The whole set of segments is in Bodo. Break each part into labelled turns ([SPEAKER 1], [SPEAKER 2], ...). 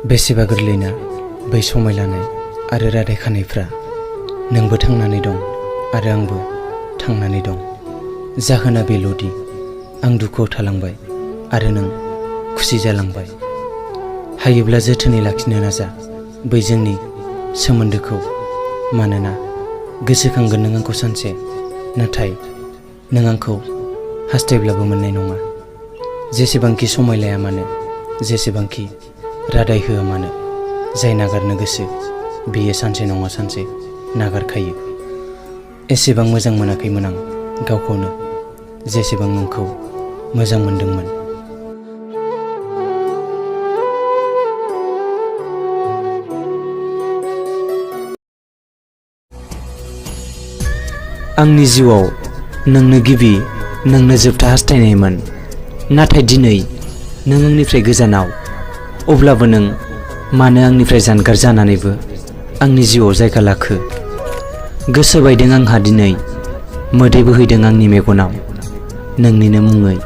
[SPEAKER 1] बेसेबा गोरलैना बै समाय लानाय आरो रादाय खानायफ्रा। नोंबो थांनानै दं आरो आंबो थांनानै दं। जाहोना बेल'दि आं दुखुआव थालांबाय आरो नों खुसि जालांबाय। हायोब्ला जोथोनै लाखिनो नाजा बै जोंनि सोमोन्दोखौ, मानोना गोसोखांगोन नों आंखौ सानसे, नाथाय नों आंखौ हास्थायब्लाबो मोननाय नङा। जेसेबांखि समाय लाया मानो, जेसेबांखि रादाय होआ मानो, जाय नागारनो गोसो बियो सानसे नङा सानसे नागारखायो। एसेबां मोजां मोनाखैमोन आं गावखौनो जेसेबां नोंखौ मोजां मोनदोंमोन। आंनि जिउआव नोंनो गिबि, नोंनो जोबथा हास्थायनायमोन। नाथाय दिनै नों आंनिफ्राय गोजानाव, अब्लाबो नों मानो आंनिफ्राय जानगार जानानैबो आंनि जिउआव जायगा लाखो? गोसो बायदों आंहा दिनै, मोदै बोहैदों आंनि मेगनाव नोंनिनो मुङै।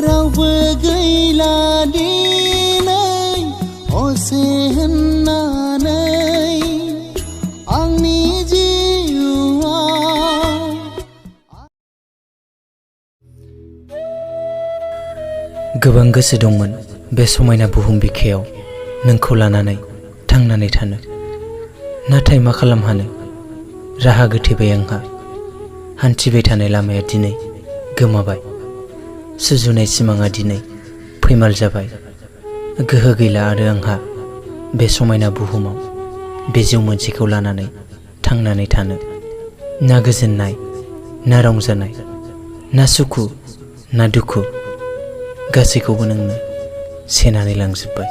[SPEAKER 2] रावबो गैला दिनै असे होननानै आंनि जिउआव।
[SPEAKER 1] गोबां गोसो दंमोन बे समायना बुहुम बिखायाव नोंखौ लानानै थांनानै थानो। नाथाय मा खालामहानो, राहा गोथेबाय आंहा। हान्थिबाय थानाय लामाया दिनै गोमाबाय। सुजुनाय सिमाङा दिनै फैमाल जाबाय। गोहो गैला आरो आंहा बे समायना बुहुमाव बे जिउ मोनसेखौ लानानै थांनानै थानो। ना गोजोननाय, ना रंजानाय, ना सुखु, ना दुखु, गासैखौबो नोंनो सेनानै लांजोब्बाय।